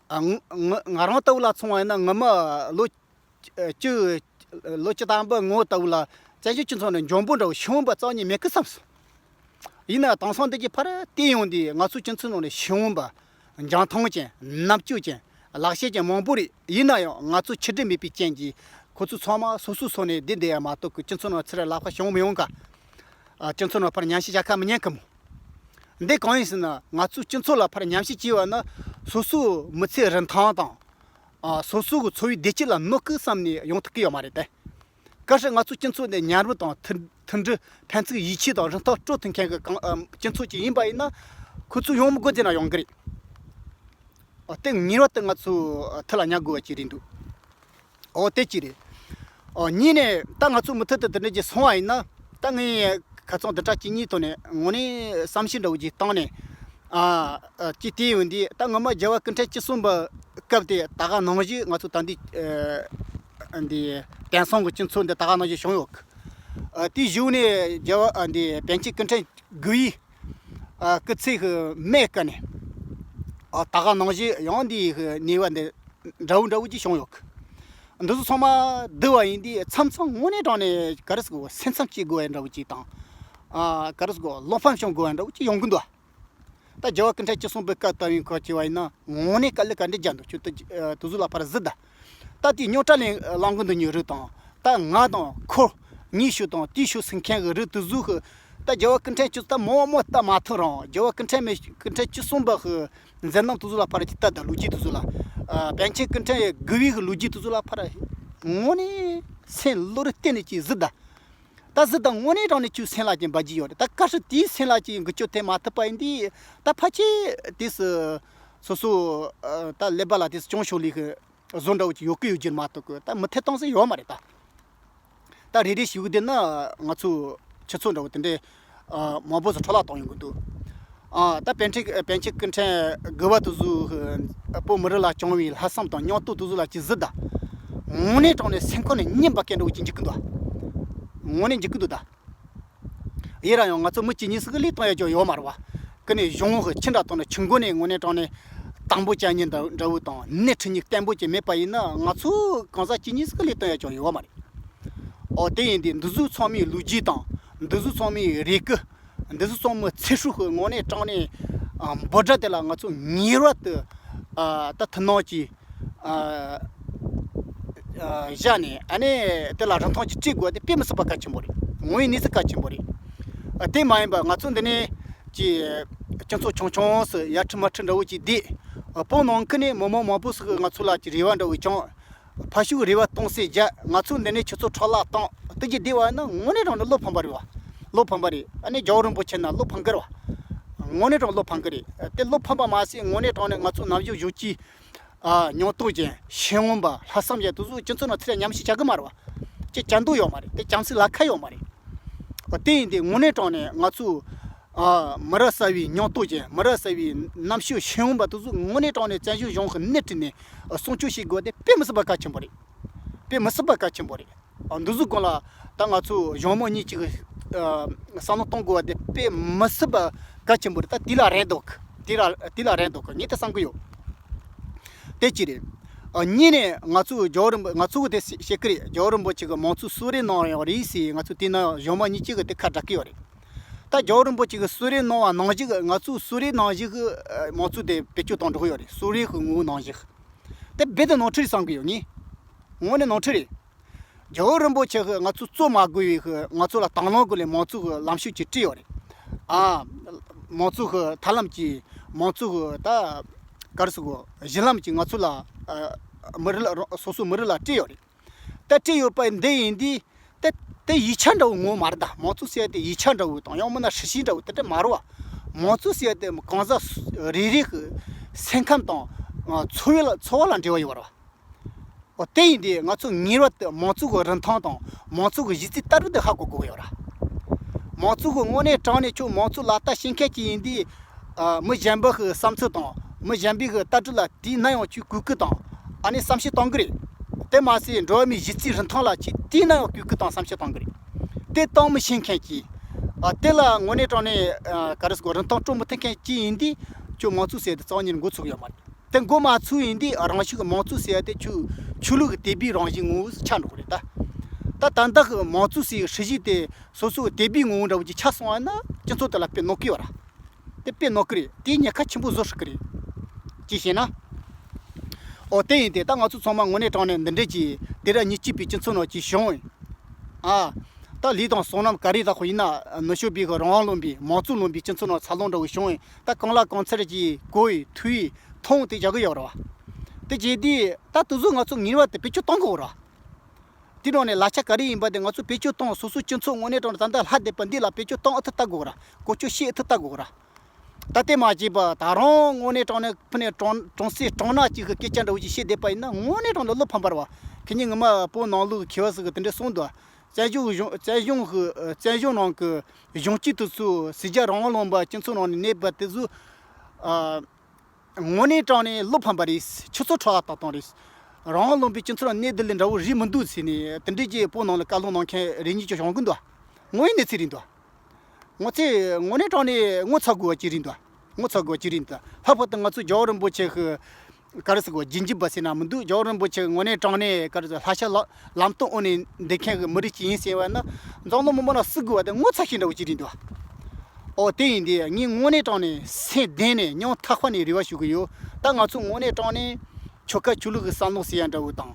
ཨ་ང་ང་ང་རང་ལྟ་བུ་ལ་མཚོན་པ་ཡིན་ན། ངོ་མ་ལོ་བཅུ་ལོ་བཅུ་ཐམ་པ་སྔོན་ལྟ་བུ་ལ་བཙན་བྱོལ་སྤྱི་ཚོགས་ནང་འཇོན་པོ་འདྲ་བོ་ཤེས་ཡོན་པ་རྩ་བ་ཉིད་མེད་ཀི་བསམ་སོང་། ཡིན་ན་དེང་སང་འདི་གི་ཕར་བལྟས་ཡོང་དུས་ང་ཚོ་སྤྱི་ཚོགས་ནང་ནས་ཤེས་ཡོན་པ། འཇོན་ཐང་ཅན། རྣམ་དཔྱོད་ཅན། ལག་ཤེས་ཅན་མང་པོ་རེད། ཡིན་ན་ཡང་ང་ཚོ་ཆིག་སྒྲིལ་མེད་པའི་རྐྱེན་གྱིས་ཁོ་ཚོ་ཚང་མ་སོ་སོའི་སོ་ནས་བསྡད་བསྡད་ཡ་མ་གཏོགས་ཀྱི་སྤྱི་ཚོགས་ནང་ཚུར་ལག་པ་བྱུང་མི་ཡོང་ག་ཨ། སྤྱི་ཚོགས་ནང་ཕར་ཉམས་ཞིབ་བྱ་ཁ་མི་ཉན་གི་མོ། འདི་གང་ཡིན་ཟེར་ན་ང་ཚོ་སྤྱི་ཚོགས་ལ་ཕར་ཉམས་ཞིབ་བྱས་པ་ན་སོ་སོའི་མི་ཚེའི་རིན་ཐང་དང་། ཨ། སོ་སོ་གི་འཚོ་བའི་བདེ་སྐྱིད་ལ་གནོད་སྐུལ་བསམ་ནས་ཡོང་ཐུབ་ཀྱི་ཡོད་མ་རེད་དེ། གལ་སྲིད་ང་ཚོ་སྤྱི་ཚོགས་འདི་མཉམ་རུབ་དང་མཐུན་མཐུན་སྒྲིལ་ཕན་ཚུན་ཡིད་ཆེས་དང་རིན་ཐང་སྤྲོད་ཐུབ་མཁན་གྱི་གང་ཨ། སྤྱི་ཚོགས་ཅིག་ཡིན་པ་ཡིན་ན་ཁོ་ཚོ་ཡོང་མི་དགོས་ཟེར་ན་ཡོང་གི་རེད། ཨ། དེ་ངེས་པར་དུ་ང་ཚོ་ཐུགས་ལ་ཉར་དགོས་པ་ཅིག་རེད་འདུག་ཨོ་དེ་གཅིག་རེད། ཨོ་གཉིས་ནས་ད་ང་ཚོ་མུ་མཐུད་དུ་དེ་འདྲ་ཅིག་སོང་བ་ཡིན་ན་ད་ངས་ཁ་སང་བདུན་ཕྲག་གཅིག་གཉིས་ཐོག་ནས་དངོས་གནས་བསམ་ཤེས་འདྲ་བོ་ཅིག་བཏང་ནས། ཨ། ཨ། ཅིག་བལྟས་ཡོང་དུས་ད་ངོ་མ་རྒྱལ་བ་སྐུ་ཕྲེང་བཅུ་གསུམ་པའི་སྐབས་དེ་ད་ག་ནང་བཞིན་ང་ཚོ་ད་འདི། ཨ། འདི་དེང་སང་གི་སྤྱི་ཚོགས་འདི་ད་ག་ནང་བཞིན་བྱུང་ཡོད་གི། ཨ། དེའི་གཞུག་ནས་རྒྱལ་བ། ཨ། འདི་པཎ་ཆེན་སྐུ་ཕྲེང་དགུ་པའི། ཨ། སྐུ་ཚེ་གི་སྨད་ཀ་ནས། ཨ། ད་ག་ནང་བཞིན་ཡང་འདི་གི་གནས་བབ་འདི་འདྲ་བོ་འདྲ་བོ་ཅིག་བྱུང་ཡོད་གི། འདི་ཚོ་ཚང་མ་བསྡུ་བ་ཡིན་དུས་མཚམས་མཚམས་དངོས་གནས་དྲང་ནས་ག་རེ་ཟེར་དགོས། སེམས་འཚབ་སྐྱེ་དགོས་པ་འདྲ་བོ་ཅིག་དང་། ཨ། ག་རེ་ཟེར་དགོས། བློ་ཕམ་བྱུང་དགོས་པ་འདྲ་བོ་ཅིག་ཡོང་གི་འདུག་ད་རྒྱལ་བ་སྐུ་ཕྲེང་བཅུ་གསུམ་པའི་སྐབས་ལྟ་བུའི་སྐོར་བྱས་པ་ཡིན་ན་དངོས་གནས་དཀའ་ལས་ག་འདྲ་རྒྱག་འདུག་ཁྱོད་ད་དེ་ཚོ་ལ་ཕར་གཟིགས་ད། ད་དེ་རྙོག་དྲ་ལས་ལངས་གི་འདུག་མི་རིགས་དང་། ད་ང་དང་ཁོ་ངའི་ཤུགས་དང་དེའི་ཤུགས་ཟེར་མཁན་གྱི་རིགས་དེ་ཚོ་གི། ད་རྒྱལ་བ་སྐུ་ཕྲེང་བཅུ་ད་མོ་མོ་ལྟ་མ་ཐུབ་རུང་། རྒྱལ་བ་སྐུ་ཕྲེང་མེ་སྐུ་ཕྲེང་བཅུ་གསུམ་པ་གི་མཛད་རྣམ་དེ་ཚོ་ལ་ཕར་ཅིག་ལྟ་ད། ལོ་རྒྱུས་དེ་ཚོ་ལ། ཨ། པཎ་ཆེན་སྐུ་ཕྲེང་དགུ་པའི་གི་ལོ་རྒྱུས་དེ་ཚོ་ལ་ཕར་དངོས་གནས་སེམས་བློ་རུ་བསྟན་ནས་ཅིག་གཟིགས་ད། ད་གཟིགས་དང་། དངོས་གནས་དྲང་གནས་ཁྱོད་སེམས་ལ་ཅིག་འབབ་ཀྱི་ཡོད་རེད། ད་གལ་སྲིད་དེའི་སེམས་ལ་ཅིག་འགུལ་སྐྱོད་ཐེབས་མ་ཐུབ་པ་ཡིན་དུས་ད་ཕལ་ཆེར་དེ་སུ་སོ་སོ། ཨ། ད་ཀླད་པ་ལ་དེ་སུ་ཅུང་ཞོག་ལི་གི་བཟོ་འདྲ་བོ་ཅིག་ཡོད་ཀྱི་ཡོད་རྒྱུ་མ་གཏོགས་གི་ད་མུ་མཐུད་གཏོང་ས་ཡོད་མ་རེད་ད། ད་རེ་རེ་ཞིག་བསྡད་ན་ང་ཚོ་ཆུ་ཚོད་འདྲ་བོ་དེ་འདྲའི། ཨ། མང་པོ་ཟིག་འཕྲོ་བརླག་གཏོང་ཡོང་གི་འདུག་ཨ། ད་པཎ་ཆེན་པཎ་ཆེན་སྐུ་ཕྲེང་དགུ་པ་དེ་ཚོ་བོད་མི་རིགས་ལ་བཅངས་པའི་ལྷག་བསམ་དང་སྙིང་སྟོབས་དེ་ཚོ་ལ་ཅིག་གཟིགས་ད། དངོས་གནས་དྲང་གནས་སེམས་ཁོང་ནས་སྙིང་འབར་མཁན་འདྲ་བོ་ཅིག་འཇིགས་ཀྱི་འདུག་དངོས་གནས་འཇིགས་ཀྱི་འདུག་ད། ཡིན་ར་ཡང་ང་ཚོ་མི་གཅིག་གཉིས་ཟིག་གིས་ལས་གཏོང་ཡ་ཅིག་ཡོད་མ་རེད་བ། ཀི་ནས་གཞུང་གི་ཁྱི་འདྲ་གཏོང་ནས་ཆུ་མགོ་ནས་དངོས་གནས་དྲང་གནས་དང་པོ་བཅའ་ཉེན་འདྲ་འདྲ་བོ་དང་སྣེ་ཁྲིད་ཉེན་བརྟན་པོ་ཅིག་མེད་པ་ཡིན་ན་ང་ཚོ་གང་ཟག་གཅིག་གཉིས་ཟིག་གིས་ལས་གཏོང་ཡ་ཅིག་ཡོད་མ་རེད། ཨོ་དེ་ཡིན་དུས་འདི་ཚོ་ཚང་མའི་ལོ་རྒྱུས་དང་། འདི་ཚོ་ཚང་མའི་རེ་སྐུལ། འདི་ཚོ་ཚང་མའི་ཚེ་སྲོག་གི་དངོས་གནས་དྲང་གནས། ཨ། འབོད་སྒྲ་དེ་ལ་ང་ཚོ་ངེས་པར་དུ། ཨ། ད་ཐུགས་སྣང་གིས། ཨ། ཨ། བཞག་ནས་ཨ་ནི་དེ་ལ་རིན་ཐང་ཅིག་སྤྲད་དགོས་དེ་དཔེ་མི་སྲིད་པ་གལ་ཆེན་པོ་རེད། དངོས་ཡོད་གནས་ཚུལ་གལ་ཆེན་པོ་རེད། ཨ། དེ་མ་ཡིན་པ་ང་ཚོ་འདི་ནས་ཀྱི་སྤྱི་ཚོགས་ཆུང་ཆུང་སུ་ཡར་ཁྲིད་མར་ཁྲིད་འདྲ་བོ་ཅིག་བསྡད། ཨ། བོད་ནང་ཁུལ་ནས་མི་མང་མང་པོ་ཞིག་གིས་ང་ཚོ་ལ་ཀྱི་རེ་བ་འདྲ་བོ་བཅངས། ཕར་ཕྱོགས་རེ་བ་གཏོང་སའི་རྒྱ། ང་ཚོ་འདི་ནས་ཆུ་ཚོད་འཕྲོ་བརླག་བཏང་དེ་ཅིག་བསྡད་པ་ན་དངོས་གནས་དྲང་གནས་བློ་ཕམ་པ་རེད་བ། བློ་ཕམ་པ་རེད། ཨ་ནི་རྒྱལ་བ་རིན་པོ་ཆེ་ན་བློ་ཕམ་གི་རེད་བ། དངོས་གནས་དྲང་བློ་ཕམ་གི་རེད། དེ་བློ་ཕམ་པ་མ་ཟད་དངོས་གནས་དྲང་གནས་ང་ཚོ་ནམ་རྒྱུན་གཞོན་སྐྱེས། ཨ། སྙིང་སྟོབས་ཅན། ཤེས་ཡོན་པ། ལྷག་བསམ་ཅན་དེ་ཚོ་སྤྱི་ཚོགས་ནང་ཚུར་ཉམས་ཞིབ་བྱ་གི་མ་རེད་བ། ཅིག་བྱ་འདོད་ཡོད་མ་རེད། དེ་བྱམས་སེམས་ལ་ཁ་ཡོད་མ་རེད། ཨོ་དེ་ཡིན་དུས་དངོས་གནས་དྲང་གནས་ང་ཚོ། ཨ། མི་རབས་གསར་བའི་སྙིང་སྟོབས་ཅན། མི་རབས་གསར་བའི་རྣམ་དཔྱོད་ཤེས་ཡོན་པ་དེ་ཚོ་དངོས་གནས་དྲང་གནས་བཙན་བྱོལ་གཞུང་གི་སྣེ་ཁྲིད་ནས་སྲུང་སྐྱོབ་བྱེད་དགོས་དེ་དཔེ་མི་སྲིད་པ་གལ་ཆེན་པོ་རེད། དཔེ་མི་སྲིད་པ་གལ་ཆེན་པོ་རེད། ཨ། འདི་ཚོའི་སྒང་ལ་ད་ང་ཚོ་གཞུང་མང་གཉིས་ཀྱིས། ཨ། བསམ་བློ་གཏོང་དགོས་པ་དེ་དཔེ་མི་སྲིད་པ་གལ་ཆེན་པོ་རེད། ད་དེ་ལ་རན་འདུག་དེ་ལ་དེ་ལ་རན་འདུག་ངས་དེ་བསམ་གི་ཡོད། དེ་གཅིག་རེད། ཨ། གཉིས་ནས་ང་ཚོ་རྒྱལ་བ་རིན་པོ། ང་ཚོ་གི་དེ་བཤད་ཀྱི་རེད། རྒྱལ་བ་རིན་པོ་ཆེ་གིས་མང་གཙོ་གསོལ་རས་གནང་ཡོད་རེད་ཟེར། ང་ཚོ་དེ་ནང་གཞུང་མང་གཉིས་ཀྱིས་གི་དེ་ཁ་གྲག་གི་ཡོད་རེད། ད་རྒྱལ་བ་རིན་པོ་ཆེ་གིས་གསོལ་རས་གནང་བ་ནང་བཞིན་གི་ང་ཚོ་གསོལ་རས་ནང་བཞིན་གི། ཨ། མང་གཙོ་དེ་བེད་སྤྱོད་གཏོང་འགྲོ་གི་ཡོད་རེད། གསོལ་རས་གི་ངོ་བོ་ནང་བཞིན། དེ་རྦད་དེ་ནོར་འཁྲུལ་རེད་བསམ་གི་ཡོད། ངས་དངོས་གནས་ནོར་འཁྲུལ་རེད། རྒྱལ་བ་རིན་པོ་ཆེ་གིས་ང་ཚོ་རྩོད་མ་དགོས་པའི་གི་ང་ཚོ་ལ་དང་བླངས་སྒོ་ནས་མང་གཙོ་གི་ལམ་ཕྱོགས་ཅིག་སྤྲད་ཡོད་རེད། ཨ། མང་གཙོ་གི་ཐབས་ལམ་གྱིས། མང་གཙོ་གི་ད་ག་རེ་ཟེར་དགོས། གཞི་ལམ་གྱིས་ང་ཚོ་ལ། ཨ། མི་རིགས་ལ་རང་། སོ་སོ་མི་རིགས་ལ་སྤྲད་ཡོད་རེད། ད་སྤྲད་ཡོད་པ་འདི་ཡིན་དུས། དེ་དེ་ཡིག་ཆ་འདྲ་བོ་ངོ་མ་རེད་ད། མང་གཙོ་ཟེར་ཡ་དེ་ཡིག་ཆ་འདྲ་བོ་དང་ཡང་མིན་ན་སྲིད་བྱུས་འདྲ་བོ་དེ་འདྲ་མ་རེད་བ། མང་གཙོ་ཟེར་ཡ་དེ་གང་ཟག་རེ་རེ་གི་སེམས་ཁམས་དང་། ཨ། འཚོ་བའི་ལ། འཚོ་བ་ལ་འབྲེལ་བ་ཡོད་རེད་བ། འོ་དེ་ཡིན་དུས་ང་ཚོ་ངེས་པར་དུ་མང་གཙོ་གི་རིན་ཐང་དང་མང་གཙོ་གི་གཞི་རྩའི་ལྟ་གྲུབ་དེ་ཧ་གོ་དགོས་ཀྱི་ཡོད་ར། མང་གཙོ་གི་དངོས་གནས་དྲང་གནས་ཁྱོད་མང་གཙོ་ལག་བསྟར་བྱེད་མཁན་ཅིག་ཡིན་དུས། ཨ། མི་གཞན་པ་གི་བསམ་ཚུལ་དང་མི་གཞན་པའི་གི་ལྟ་གྲུབ་ལ་དུས་ནམ་ཡང་ཁྱོད་གུས་བཀུར་དང་། ཨ་ནི་བསམ་ཤེས་གཏོང་གི་རེད། དེ་མ་ཟད་འགྲོ་བ་མིའི་གཞི་རྩའི་རིན་ཐང་ལ་ཁྱོད་དུས་ནམ་ཡང་གུས་བཀུར་དང་བསམ་ཤེས་གཏོང་གི་རེད། དེ་གཏོང་མི་ཤེས་མཁན་གྱིས། ཨ། དེ་ལ་དངོས་གནས་དྲང་གནས། ཨ། ག་རེ་ཟེར་དགོས། རིན་ཐང་སྤྲོད་མི་ཐུབ་མཁན་ཅིག་ཡིན་དུས་ཁྱོད་མང་གཙོ་ཟེར་དེ་རྩ་བ་ཉིད་ནས་མགོ་ཚོས་ཀྱི་ཡོད་མ་རེད། དེ་མགོ་མ་ཚོས་ཡིན་དུས་རང་ཤུགས་མང་གཙོ་ཟེར་ཡ་དེ་ཆོས་ཆོས་ལུགས་ཀྱི་དད་པའི་རང་བཞིན་ངོ་བོ་ཆགས་འགྲོ་གི་རེད་ད། ད་ད་ལྟ་གི་མང་གཙོ་ཟེར་བའི་སྲིད་བྱུས་དེ་སོ་སོ་གི་དད་པའི་ངོ་བོ་འདྲ་བོ་ཅིག་ཆགས་སོང་བ་ན་ སྤྱི་ཚོགས་དེ་ལ་དཔེ་གནོད་ཀི་ཡོད་ར། དེ་དཔེ་གནོད་ཀི་རེད། དེའི་ཉེན་ཁ་ཆེན་པོ་བཟོ་སྲིད་ཀི་རེད། ཅི་ཞེ་ན། ཨོ་དེ་ཡིན་ཏེ་ད་ང་ཚོ་ཚང་མ་དངོས་གནས་དྲང་གནས་འདི་འདྲས་ཀྱི་དེ་ར་མྱི་གཅིག་པའི་སྤྱི་ཚོགས་ནང་ཅིག་བྱུང་ཡིན། ཨ། ད་ལུས་དང་བསོད་ནམས་ག་རེ་ད་ཁོ་ཡིན་ན་ནུ་ཞོ་བི་གི་རང་དབང་ལུང་པའི་མང་གཙོ་ལུང་པའི་སྤྱི་ཚོགས་ནང་འཚར་ལོངས་འདྲ་བོ་བྱུང་ཡིན། ད་གང་ལ་གང་འཚམ་གྱི་གོ་ཡི་ཐོས་ཡི་མཐོང་དེ་བྱ་གི་ཡོད་ར་བ། དེ་བྱས་དུས་ད་དུ་ཟོ་ང་ཚོ་ངེས་པར་དུ་བེད་སྤྱོད་གཏོང་དགོས་ར། དེ་ནང་ནས་ལག་ཆ་ག་རེ་ཡིན་པ་དེ་ང་ཚོ་བེད་སྤྱོད་གཏོང་། སོ་སོའི་སྤྱི་ཚོགས་དངོས་གནས་དྲང་གནས་ད་ལྟ་ལྷ་སྡེ་པ་འདི་ལ་བེད་སྤྱོད་གཏོང་ཨ་ཐུ་ལྟ་དགོས་ར། གོ་ཆོད་བཤད་ཨ་ཐུ་ལྟ་དགོས་ར། ད་དེ་མ་བྱས་པ་ད་རུང་དངོས་གནས་དྲང་གནས་ཕུ་ནས་གྲོང་གྲོང་གསེབ་གྲོང་ནག་ཅིག་གི་སྐད་ཆ་འདྲ་བོ་ཅིག་བཤད་བསྡད་པ་ཡིན་ན་དངོས་གནས་དྲང་གནས་བློ་ཕམ་པ་རེད་བ། ཁྱེད་ཉིད་ངོ་མ་བོད་ནང་ལུགས་མཁས་པ་ཟིག་གིས་དེ་འདྲ་གསུངས་འདུག་བཙན་བྱོལ་གཞུང་བཙན་གཞུང་གི་བཙན་གཞུང་ནང་གི་གཞོན་སྐྱེས་དེ་ཚོ་ཟེར་རྒྱ་རང་དབང་ལུང་པ་སྤྱི་ཚོགས་ནང་ནས་གནས་པ་དེ་ཚོ། ཨ། དངོས་གནས་དྲང་གནས་བློ་ཕམ་པ་རེད། ཆུ་ཚོད་ཁྲག་ལ་བཏང་བཏང་རེད། རང་དབང་ལུང་པའི་སྤྱི་ཚོགས་ནང་གནས་བསྡད་ལས་འདྲ་བོ་རེད་མི་འདུག་ཟེར་ནས་དེ་འདྲས་ཀྱི་བོད་ནང་ལ་བཀའ་སློབ་གནང་མཁན་རེ་གཉིས་ཀྱི་བྱུང་གི་འདུག་དངོས་ཡོད་གནས་ཚུལ་རེད་འདུག་ངོ་ཚེ་དངོས་གནས་དྲང་གནས་ངོ་ཚ་དགོས་པ་ཅིག་རེད་འདུག་ངོ་ཚ་དགོས་པ་ཅིག་རེད་འདུག་ལྷག་པར་དུ་ང་ཚོ་རྒྱལ་བ་རིན་པོ་ཆེ་གི་ག་རེ་ཟེར་དགོས་རྗེས་འཇུག་པ་ཟེར་ན་མི་འདུག་རྒྱལ་བ་རིན་པོ་ཆེ་གི་དངོས་གནས་དྲང་གནས་ག་རེ་ཟེར་ལྷ་ཞབས་ལ་ལམ་སྟོན་འོག་ནས་འདེད་མཁན་གི་མི་རིགས་ཅིག་ཡིན་ཟེར་བ་ན་འཛམ་གླིང་མི་མང་ལ་སུ་དགོས་པ་དེ་ངོ་ཚ་ཤེས་འདྲ་བོ་ཅིག་རེད་འདུག་ཨོ་དེ་ཡིན་དུས་ངས་དངོས་གནས་དྲང་གནས་སེམས་གཏིང་ནས་སྙིང་ཐག་པ་ནས་རེ་བ་ཞུ་གི་ཡོད། ད་ང་ཚོ་དངོས་གནས་དྲང་གནས་ཆོལ་ཁ་ཆོས་ལུགས་ཀྱི་བསམ་བློ་ཟེར་ཡ་འདྲ་བོ་དང་།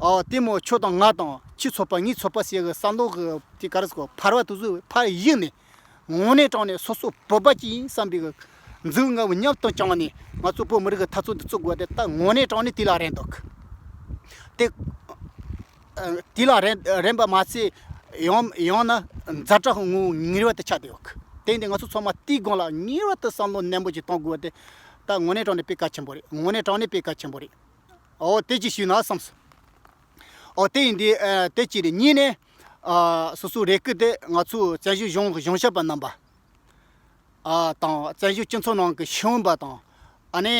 ཨོ་དེ་མོ་ཁྱོད་དང་ང་དང་ཁྱོད་ཚོ་པ་ངའི་ཚོ་པ་ཟེར་ཡ་གི་བསམ་བློ་གི་དེ་ག་རེ་ཟེར་དགོས་འཕར་བ་དེ་ཚོ་ཕར་གཡུགས་ནས། དངོས་གནས་དྲང་གནས་སོ་སོ་བོད་པ་ཅིག་ཡིན་བསམ་པའི་གི་འཛིན་ངར་བོ་མཉམ་དུ་བཅངས་ནས་ང་ཚོ་བོད་མི་རིགས་ཀྱི་འཐབ་རྩོད་འདི་བཙུགས་དགོས་དེ་ད་དངོས་གནས་དྲང་གནས་དེ་ལ་རན་འདུག་དེ་དེ་ལ་རན་རན་པ་མ་ཚད་ཡང་ཡང་ན་ཛ་དྲག་གི་ངོ་བོ་ངེས་པར་དུ་ཆགས་བསྡད་ཡོད། དེ་འདི་ང་ཚོ་ཚང་མ་དེའི་སྒང་ལ་ངེས་པར་དུ་བསམ་བློ་ནན་པོ་ཅིག་གཏོང་དགོས་དེ་ད་དངོས་གནས་དྲང་གནས་དཔེ་གལ་ཆེན་པོ་རེད། དངོས་གནས་དྲང་གནས་དཔེ་གལ་ཆེན་པོ་རེད། ཨོ་དེ་ཅིག་ཞུས་ན་བསམས་སོང་། ཨོ་དེ་ཡིན་དུས་ཨ་དེ་གཅིག་རེད། གཉིས་ནས་ཨ་སོ་སོའི་རེ་སྐུལ་དེ་ང་ཚོའི་བཙན་བྱོལ་གཞུང་གཞུང་ཞབས་པ་རྣམ་པ་ཨ་དང་བཙན་བྱོལ་སྤྱི་ཚོགས་ནང་གི་ཤེས་ཡོན་པ་དང་ཨ་ནི་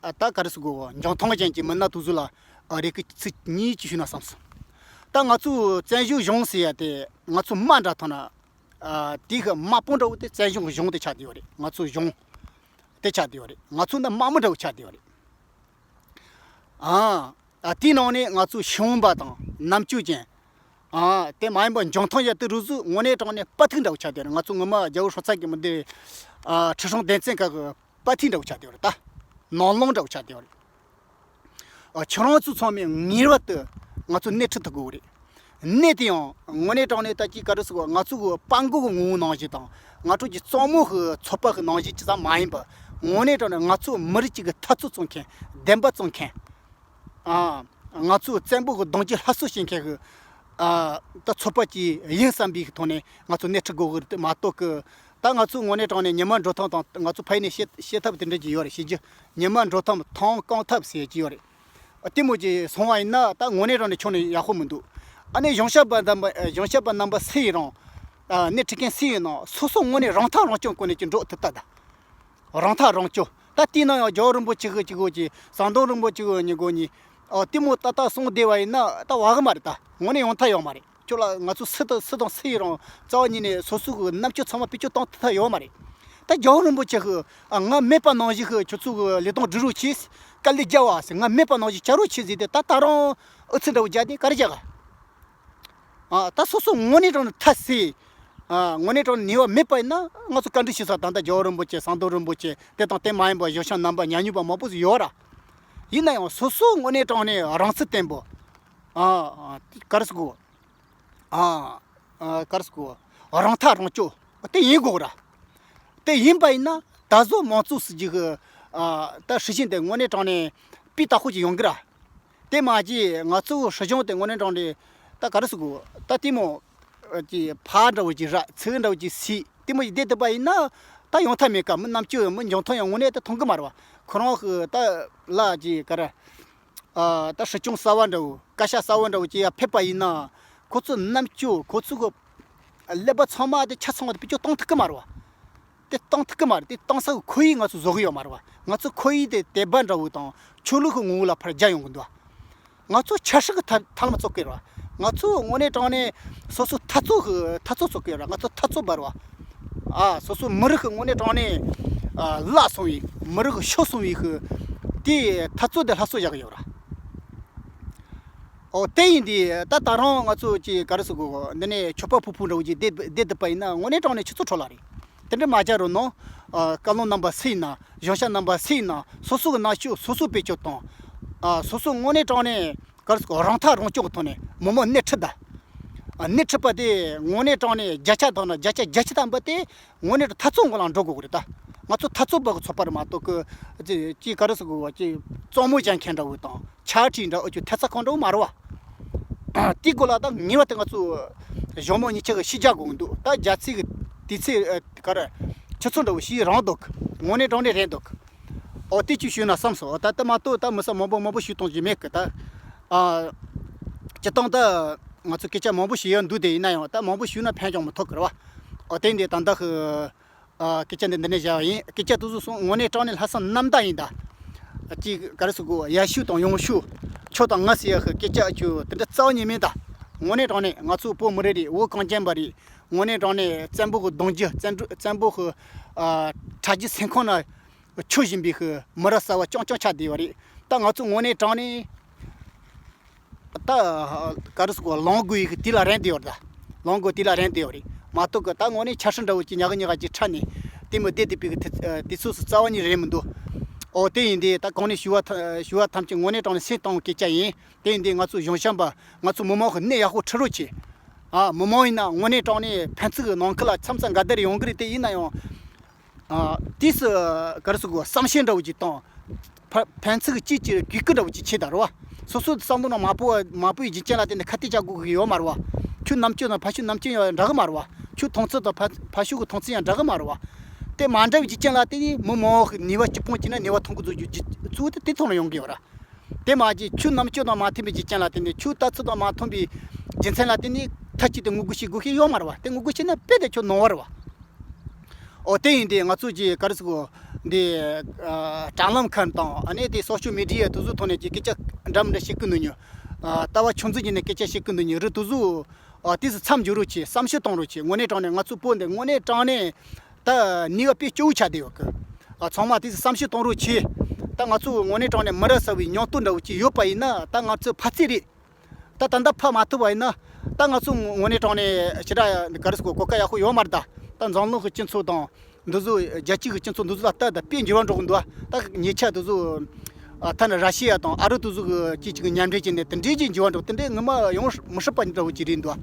ཨ་ད་ག་རེ་ཟེར་དགོས་འཇོན་ཐང་ཅན་གྱི་མི་སྣ་དེ་ཚོ་ལ་ཨ་རེ་སྐུལ་ཚིག་གཉིས་ཅིག་ཞུས་ན་བསམས་སོང་། ད་ང་ཚོའི་བཙན་བྱོལ་གཞུང་ཟེར་ཡ་དེ་ང་ཚོ་དམག་འདྲ་ཐོན་ན་ཨ་དེའི་གི་དམག་དཔུང་འདྲ་བོ་དེ་བཙན་བྱོལ་གཞུང་དེ་ཆགས་བསྡད་ཡོད་རེད། ང་ཚོའི་གཞུང་དེ་ཆགས་བསྡད་ཡོད་རེད། ང་ཚོ་འདི་དམག་མི་འདྲ་བོ་ཆགས་བསྡད་ཡོད་རེད། ཨ། ཨ་དེའི་ནང་ནས་ང་ཚོ་ཤེས་ཡོན་པ་དང་རྣམ་དཔྱོད་ཅན། ཨ་དེ་མ་ཡིན་པ་འཇོན་ཐང་ཡོད་དེ་རུ་ཟུ་དངོས་གནས་དྲང་གནས་དཔའ་ཐིག་འདྲ་བོ་ཆགས་བསྡད་རེད། ང་ཚོ་ངོ་མ་རྒྱལ་པོ་སྲོང་བཙན་གྱི་མི་འདི་ཨ་ཁྲི་སྲོང་ལྡེ་བཙན་སྐབས་ཀྱི་དཔའ་ཐིག་འདྲ་བོ་ཆགས་བསྡད་རེད། ད་ནང་བློན་འདྲ་བོ་ཆགས་བསྡད་རེད། ཨ་ཁྱེད་རང་ཚོ་ཚང་མས་ངེས་པར་དུ་ང་ཚོ་སྣེ་ཁྲིད་ཐུབ་དགོས་རེད། སྣེ་དེ་ཡང་དངོས་གནས་དྲང་གནས་ད་ཅི་ག་རེ་ཟེར་དགོས་ང་ཚོ་གི་དཔའ་མགོ་གི་ངོ་བོ་ནང་བཞིན་དང་ང་ཚོ་གི་གཙང་མོ་གི་ཚོགས་པ་གི་ནང་བཞིན་ཅི་ཙམ་མ་ཡིན་པར་དངོས་གནས་དྲང་གནས་ང་ཚོ་མི་རིགས་གཅིག་གི་འཐབ་རྩོད་རྩོམ་མཁན་བདེན་པ་རྩོམ་མཁན། ཨ། ང་ཚོ་བཙན་པོ་གི་གདུང་རྒྱུད་སླར་གསོ་བྱེད་མཁན་གི། ཨ། ད་ཚོགས་པ་ཅིག་ཡིན་བསམ་པའི་ཐོག་ནས་ང་ཚོ་སྣེ་ཁྲིད་དགོས་གི་རེད་མ་གཏོགས་གི། ད་ང་ཚོ་དངོས་གནས་དྲང་གནས་ཉི་མ་འགྲོ་ཐབས་དང་ང་ཚོ་ཕ་ཡུལ་ནས་བཤད་བཤད་ཐབས་དེ་འདྲ་ཅིག་ཡོད་རེད། བཤད་རྒྱུ་ཉི་མ་འགྲོ་ཐབས་ཐང་རྐང་ཐབས་ཟེར་གྱི་ཡོད་རེད། ཨ། དེ་མོ་ཅིག་སོང་བ་ཡིན་ན་ད་དངོས་གནས་དྲང་གནས་ཁྱོན་ནས་ཡག་པོ་མི་འདུག་ཨ་ནི་གཞུང་ཞབས་པ་རྣམ་པ་གཞུང་ཞབས་པ་རྣམ་པ་སུ་ཡིན་རུང་། ཨ། སྣེ་ཁྲིད་མཁན་སུ་ཡིན་ནའང་སོ་སོ་དངོས་གནས་རང་ཐག་རང་གཅོད་སྒོ་ནས་ཅིག་འགྲོ་ཐུབ་ད་ད། རང་ཐག་རང་གཅོད། ད་དེའི་ནང་ཡང་རྒྱལ་བ་རིན་པོ་ཆེ་གི་གཅིག་གོ་གཅིག་ཟམ་གདོང་རིན་པོ་ཆེ་གི་གཉིས་གོ་གཉིས། ཨོ་དེ་མོ་ཏག་ཏག་གསུངས་བསྡད་པ་ཡིན་ན་ད་བ་གི་མ་རེད། ད་དངོས་གནས་ཡོང་ཐབས་ཡོད་མ་རེད། ཁྱོད་ལ་ང་ཚོ་སུ་དང་སུ་དང་སུ་ཡིན་རུང་རྩ་བ་ཉིད་ནས་སོ་སོ་གི་རྣམ་དཔྱོད་ཚང་མ་བེད་སྤྱོད་གཏོང་ཐུབ་ཐབས་ཡོད་མ་རེད། ད་རྒྱལ་བ་རིན་པོ་ཆེ་གི་ཨ་ང་མེད་པ་ནང་བཞིན་གི་ཁྱོད་ཚོ་གི་ལས་དོན་སྒྲུབ་རོགས་གྱིས། དཀའ་ལས་རྒྱབ་བ་ཟེར། ང་མེད་པ་ནང་བཞིན་བྱ་རོགས་གྱིས་ཟེར་ཏེ་ད་ད་རུང་ཨུ་ཚུགས་འདྲ་བོ་རྒྱག་ནས་ག་རེ་རྒྱག་ག་ཨ། ད་སོ་སོ་དངོས་གནས་དྲང་གནས་ཐ་སི། ཨ། དངོས་གནས་དྲང་གནས་ནུས་པ་མེད་པ་ཡིན་ན་ང་ཚོ་བཀའ་འདྲི་ཞུ་ས་ད་ལྟ་རྒྱལ་བ་རིན་པོ་ཆེ་ཟམ་གདོང་རིན་པོ་ཆེ་དེ་དང་དེ་མ་ཡིན་པ་གཞུང་ཞབས་རྣམ་པ་ཉམས་མྱོང་པ་མང་པོ་ཞིག་ཡོད་ར། ཡིན་ན་ཡང་སོ་སོ་དངོས་གནས་དྲང་གནས་རང་ཚུགས་བརྟན་པོ། ཨ། ཨ། ག་རེ་ཟེར་དགོས། ཨ། ཨ། ག་རེ་ཟེར་དགོས། རང་ཐག་རང་གཅོད་དེ་ཡིན་དགོས་ར། དེ་ཡིན་པ་ཡིན་ན་ད་གཟོད་མང་གཙོ་སྲིད་ཇུས་ཀྱི། ཨ། ད་སྲིད་བྱུས་དེ་དངོས་གནས་དྲང་གནས་སྤུས་དག་པོ་ཅིག་ཡོང་གི་ར། དེ་མ་གྱིས་ང་ཚོའི་སྲིད་གཞུང་དེ་དངོས་གནས་དྲང་གནས་ད་ག་རེ་ཟེར་དགོས། ད་དེ་མོ་ཀྱི་ཕར་འདྲ་བོ་ཅིག་ར་ཚུར་འདྲ་བོ་ཅིག་སྲིད་དེ་མོ་ཞིག་བསྡད་ཐུབ་པ་ཡིན་ན་ད་ཡོང་ཐབས་མེད་ཀ་མི་རྣམ་དཔྱོད་མི་འཇོན་ཐང་ཡང་དངོས་གནས་ད་མཐོང་གི་མ་རེད་བ། ཁོ་རང་གི་ད་ལ་ཅིག་ག་རེ། ཨ། ད་སྲིད་སྐྱོང་གསར་བ་འདྲ་བོ་བཀའ་ཤག་གསར་བ་འདྲ་བོ་ཅིག་ཡར་ཕེབས་པ་ཡིན་ན་ཁོ་ཚོའི་རྣམ་དཔྱོད་ཁོ་ཚོ་གི་ཀླད་པ་ཚང་མ་དེ་ཆ་ཚང་བ་དེ་བེད་སྤྱོད་གཏོང་ཐུབ་ཀི་མ་རེད་བ། དེ་གཏོང་ཐུབ་ཀི་མ་རེད། དེ་གཏོང་ས་གི་ཁོར་ཡུག་ང་ཚོ་བཟོ་གི་ཡོད་མ་རེད་བ། ང་ཚོ་ཁོར་ཡུག་དེ་དད་པ་འདྲ་བོ་དང་ཆོས་ལུགས་ཀྱི་ངོ་བོ་ལ་ཕར་རྒྱ་ཡོང་གི་འདུག་ང་ཚོ་ཆབ་སྲིད་ཀྱི་ཐབས་ཐབས་ལམ་བཙུགས་ཀི་རེད་བ། ང་ཚོ་དངོས་གནས་དྲང་གནས་སོ་སོ་འཐབ་རྩོད་ཀྱི་འཐབ་རྩོད་བཙུགས་ཀི་རེད། ང་ཚོ་འཐབ་རྩོད་པ་རེད་བ། ཨ། སོ་སོ་མི་རིགས་ཀྱི་དངོས་གནས་དྲང་གནས་ཨ་བརླག་སོང་བའི་མི་རིགས་ཀྱི་ཤོར་སོང་བའི་གི་དེའི་འཐབ་རྩོད་དེ་སླར་གསོ་བྱ་གི་ཡོད་ར། ཨོ་དེ་ཡིན་དུས་ད་ད་རུང་ང་ཚོ་ཅིག་ག་རེ་ཟེར་དགོས། འདི་ནས་ཆོས་པ་ཕུ་ཕུ་འདྲ་བོ་ཅིག་བསྡད་བསྡད་བསྡད་པ་ཡིན་ན་དངོས་གནས་དྲང་གནས་ཆུ་ཚོད་འཕྲོ་བརླག་རེད། དེ་འདྲ་མ་བྱ་རོགས་གནང་། ཨ། བཀའ་བློན་རྣམ་པ་སུ་ཡིན་ན། གཞུང་ཞབས་རྣམ་པ་སུ་ཡིན་ན། སོ་སོ་གི་མནའ་ཤོག་སོ་སོ་བེད་སྤྱོད་བཏང་། ཨ། སོ་སོ་དངོས་གནས་དྲང་གནས་ག་རེ་ཟེར་དགོས། རང་ཐག་རང་གཅོད་ཀྱི་ཐོག་ནས་མི་མང་སྣེ་ཁྲིད་ད། ཨ། སྣེ་ཁྲིད་པ་དེ་དངོས་གནས་དྲང་གནས་བརྒྱ་ཆ་བཏང་ན་བརྒྱ་ཆ་བརྒྱད་ཅུ་ཐམ་པ་དེ་དངོས་གནས་འཐབ་རྩོད་སྒང་ལ་འགྲོ་དགོས་ཀྱི་རེད་ད། ང་ཚོ་འཐབ་རྩོད་པ་གི་ཚོགས་པ་རེད་མ་གཏོགས་གི་ཅི་ཅི་ག་རེ་ཟེར་དགོས་པ། ཅི་བཙོན་མོ་བཅད་མཁན་འདྲ་བོ་དང་། ཕྱག་བྲིས་འདྲ་བོ། ཅིག་ཐེབས་རྩ་ཁང་འདྲ་བོ་མ་རེད་བ། དེའི་སྐོར་ལ་ད་ངེས་པར་དུ་ང་ཚོ་གཞུང་མང་གཉིས་ཆ་གི་ཤེས་རྒྱ་དགོས་ཀྱི་འདུག་ད་རྒྱ་ཚིག་གི་དུས་ཚོད། ཨ། ག་རེ། ཆུ་ཚོད་འདྲ་བོ་ཞིག་རིང་འདུག་དངོས་གནས་དྲང་གནས་རེད་འདུག་འོ། དེ་ཅིག་ཞུས་ན་བསམ་སོང་། ད་ལྟ་མ་གཏོགས་ད་མི་ས་མང་པོ་མང་པོ་ཞུ་གཏོང་གི་མེད་གི་ད། ཨ། སྤྱིར་བཏང་ད་ང་ཚོ་སྐད་ཆ་མང་པོ་ཞུ་ཡ་འདུག་དེ་ཡིན་ན་ཡང་ད་མང་པོ་ཞུས་ན་ཕན་ཀྱང་མི་ཐོགས་གི་རེད་བ། འོ། དེ་འདི་ད་ལྟ་གི། ཨ། སྐད་ཆ་འདི་འདི་ནས་བཞག་པ་ཡིན། སྐད་ཆ་དེ་ཚོ་སོང་། དངོས་གནས་དྲང་གནས་ལྷག་བསམ་རྣམ་དག་ཡིན་ད། ཅིག་ག་རེ་ཟེར་དགོས། ཡར་ཞུ་དང་ཡང་ཞུ། ཁྱོད་དང་ང་ཟེར་ཡ་གི་སྐད་ཆ་ཅིག་དེ་འདྲ་རྩ་བ་ཉིད་མིན་ད། དངོས་གནས་དྲང་གནས་ང་ཚོ་བོད་མི་རིགས་རེད། བོད་གངས་ཅན་པ་རེད། དངོས་གནས་དྲང་གནས་བཙན་པོ་གི་གདུང་རྒྱུད། བཙན་པོ་བཙན་པོ་གི། ཨ། ཁྲག་རྒྱུད་སེམས་ཁོང་ན་འཆི་བཞིན་པའི་གི་མི་རབས་གསར་བ་རྐྱང་རྐྱང་ཆགས་བསྡད་པ་རེད། ད་ང་ཚོ་དངོས་གནས་དྲང་གནས། ད་ག་རེ་ཟེར་དགོས། ལངས་དགོས་ཡི་གི་དུས་ལ་རན་བསྡད་ཡོད་རེད་ད། ལངས་དགོས་དུས་ལ་རན་བསྡད་ཡོད་རེད་མ་གཏོགས་གི། ད་དངོས་གནས་ཆབ་སྲིད་འདྲ་བོ་ཅིག་ཉག་གི་ཉག་ག་ཅིག་འཁྲབ་ནས་དེ་མི་བསྡད་བསྡད་པའི་གི་དུས་དུས་ཚོད་སུ་རྩ་བ་ཉིད་རན་མི་འདུག་འོ། དེ་ཡིན་དུས་ད་གོང་ནས་ཞུ་བ་ཐ་ཞུ་བ་ཐམས་ཅད་དངོས་གནས་དྲང་གནས་སེམས་གཏིང་གི་སྐད་ཆ་ཡིན། དེ་ཡིན་དུས་ང་ཚོ་གཞུང་ཞབས་པ་ང་ཚོ་མི་མང་གི་སྣེ་ཡག་པོ་ཁྲིད་རོགས་བྱེད། ཨ། མི་མང་ཡིན་ན་དངོས་གནས་དྲང་གནས་ཕན་ཚུན་གི་ནང་ཁུལ་ལ་འཆམ་ས་འགའ་དེར་ཡོང་གི་རེད། དེ་ཡིན་ན་ཡང་། ཨ། དུས་སུ་ག་རེ་ཟེར་དགོས། བསམ་ཤེས་འདྲ་བོ་ཅིག་དང་། ཕ་ཕན་ཚུན་གཅིག་གཅིག་གུས་བཀུར་འདྲ་བོ་ཅིག་བྱེད་ད་རེད་བ། སོ་སོའི་བསམ་བློ་ནང་མ་བབས་པ་མ་བབས་པའི་རྒྱུ་རྐྱེན་ལ་བརྟེན་ནས་ཁ་གཏད་གཅོག་དགོས་ཀྱི་ཡོད་མ་རེད་བ། ཁྱོད་རྣམ་དཔྱོད་དང་ཕ་ཤུལ་རྣམ་དཔྱོད་ཡང་འདྲ་གི་མ་རེད་བ། ཁྱོད་མཐོང་ཚུལ་དང་ཕ་ཕ་ཤུལ་གྱི་མཐོང་ཚུལ་ཡང་འདྲ་གི་མ་རེད་བ། དེ་མ་འདྲ་བའི་རྒྱུ་རྐྱེན་ལ་བརྟེན་ནས་མི་མང་བོ་གི་ནུས་པ་གཅིག་སྤུངས་བྱས་ན་ནུས་པ་ཐོན་གི་འདུག་རྒྱུ་རྒྱུ་གཙོ་བོ་དེ་དེ་ཐོག་ནས་ཡོང་གི་ཡོད་ར། དེ་མ་གཞི་ཁྱོད་རྣམ་དཔྱོད་དང་མ་མཐུན་པའི་རྒྱུ་རྐྱེན་ལ་བརྟེན་ནས། ཁྱོད་ལྟ་ཚུལ་དང་མ་མཐུན་པའི་རྒྱུ་མཚན་ལ་བརྟེན་ནས་མཐའ་གཅིག་ཏུ་ངོ་རྒོལ་བྱེད་དགོས་ཤེས་ཡོད་མ་རེད་བ། དེ་ངོ་རྒོལ་བྱས་ན་དཔེ་དེ་ཁྱོད་ནོར་བ་རེད་བ། ཨོ། དེ་ཡིན་དུས་ང་ཚོ་གི་ག་རེ་ཟེར་དགོས། འདི་ཨ་དྲ་ལམ་ཁམས་དང་། ཨ་ནི་དེ་སོ་ཤལ་མི་ཌི་ཡ་དེ་ཚོའི་ཐོག་ནས་ཀྱི་སྐད་ཆ་འདྲ་མི་འདྲ་བཤད་གི་འདུག་ཉོ། ཨ། ལྟ་བ་ཆུང་ཙག་ཅིག་ནས་སྐད་ཆ་བཤད་གི་འདུག་ཉོ། རི་དེ་ཚོ། ཨ། དེ་ཚོ་མཚམས་འཇོག་རོགས་བྱེད། བསམ་ཤེས་གཏོང་རོགས་བྱེད། དངོས་གནས་དྲང་གནས་ང་ཚོ་བོད་འདི་དངོས་གནས་དྲང་གནས་ད་ནུས་པ་དཔེ་སྐྱོ་བོ་ཆགས་བསྡད་ཡོད་གི། ཨ། ཚང་མ་དེ་ཚོ་བསམ་ཤེས་གཏོང་རོགས་བྱེད། ད་ང་ཚོ་དངོས་གནས་དྲང་གནས་མི་རབས་གསར་བའི་མྱོང་སྟོབས་འདྲ་བོ་ཅིག་ཡོད་པ་ཡིན་ན་ད་ང་ཚོ་ཕར་ཚད་རེད། ད་ད་ལྟ་ཕར་མ་ཐུབ་པ་ཡིན་ན། ད་ང་ཚོ་དངོས་གནས་དྲང་གནས་ཞེ་དྲག་ག་རེ་ཟེར་དགོས། གོ་སྐབས་ཡག་པོ་ཡོད་མ་རེད་ད། ད་འཛམ་གླིང་གི་སྤྱི་ཚོགས་དང་། འདི་ཚོ་རྒྱལ་སྤྱི་གི་སྤྱི་ཚོགས་འདི་ཚོ་ལ་ལྟ་ད་དཔེ་འགྱུར་བ་འགྲོ་གི་འདུག་ཨ། ད་ཉེ་ཆར་འདི་ཚོ། ཨ། ཐ་ན་ར་ཤི་ཡ་དང་ཨ་རི་དེ་ཚོ་གི་ཅིག་ཅིག་མཉམ་འབྲེལ་བྱས་ནས་དེ་འདྲའི་ཅིག་འགྱུར་བ་འགྲོ། དེ་འདྲའི་ངོ་མ་ཡོང་མི་སྲིད་པ་འདྲ་བོ་ཅིག་རེད་འདུག་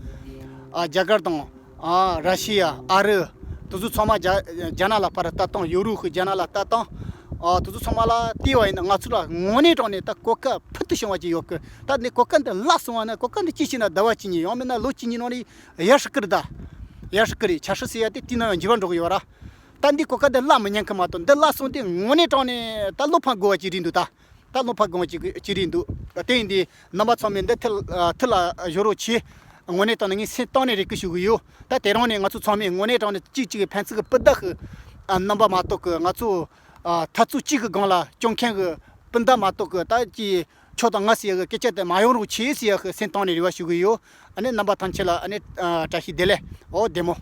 ཨ། རྒྱ་གར་དང་། ཨ། ར་ཤི་ཡ། ཨ་རི། དེ་ཚོ་ཚང་མ་རྒྱ་རྒྱ་ནག་ལ་ཕར་ལྟ་སྟངས། ཡོ་རོབ་གི་རྒྱ་ནག་ལ་ལྟ་སྟངས། ཨ། དེ་ཚོ་ཚང་མ་ལ་བལྟས་པ་ཡིན་ན་ང་ཚོ་ལ་དངོས་གནས་དྲང་གནས་ད་གོ་སྐབས་ཕུལ་དུ་བྱུང་བ་ཅིག་ཡོད་གི། ད་འདི་གོ་སྐབས་འདི་བརླག་སོང་བ་ན། གོ་སྐབས་འདི་ཅི་བྱས་ན་ཟླ་བ་གཅིག་གཉིས། ཡང་མིན་ན་ལོ་གཅིག་གཉིས་ནང་ནས་ཡར་ཧྲི་ཀི་རེད་ད། ཡར་ཧྲི་ཀི་རེད། ཆབ་སྲིད་ཟེར་ཡ་དེ་དེའི་ནང་ཡང་འགྱུར་བ་འགྲོ་གི་ཡོད་ར། ད་འདི་གོ་སྐབས་འདི་བརླག་མི་ཉན་གི་མ་གཏོགས། འདི་བརླག་སོང་དུས་དངོས་གནས་དྲང་གནས་ད་བློ་ཕམ་དགོས་པ་ཅིག་རེད་འདུག་ད། ད་བློ་ཕམ་དགོས་པ་ཅིག་ཅིག་རེད་འདུག་དེ་ཡིན་དུས་རྣམ་པ་ཚང་མས་འདི་ཐུགས་ལ་ཐུགས་ལ་བཞག་རོགས་བྱེད། དངོས་གནས་དྲང་གནས་ངས་སེམས་གཏིང་ནས་རེ་སྐུལ་ཞུ་གི་ཡོད། ད་དེ་རིང་ནས་ང་ཚོ་ཚང་མས་དངོས་གནས་དྲང་གནས་གཅིག་གཅིག་གི་ཕན་ཚུན་གི་སྤུན་ཟླ་གི་རྣམ་པ་མ་གཏོགས་གི། ང་ཚོ་འཐབ་རྩོད་གཅིག་གི་སྒང་ལ་སྐྱོད་མཁན་གི་སྤུན་ཟླ་མ་གཏོགས་གི། ད་ཅི་ཁྱོད་དང་ང་ཟེར་ཡ་གི་སྐད་ཆ་དེ་མ་ཡོང་རོགས་བྱེད་ཟེར་ཡ་གི་སེམས་གཏིང་ནས་རེ་བ་ཞུ་གི་ཡོད། ཨ་ནི་རྣམ་པ་ཐམས་ཅད་ལ་ཨ་ནི་བཀྲ་ཤིས་བདེ་ལེགས། འོ། བདེ་མོ།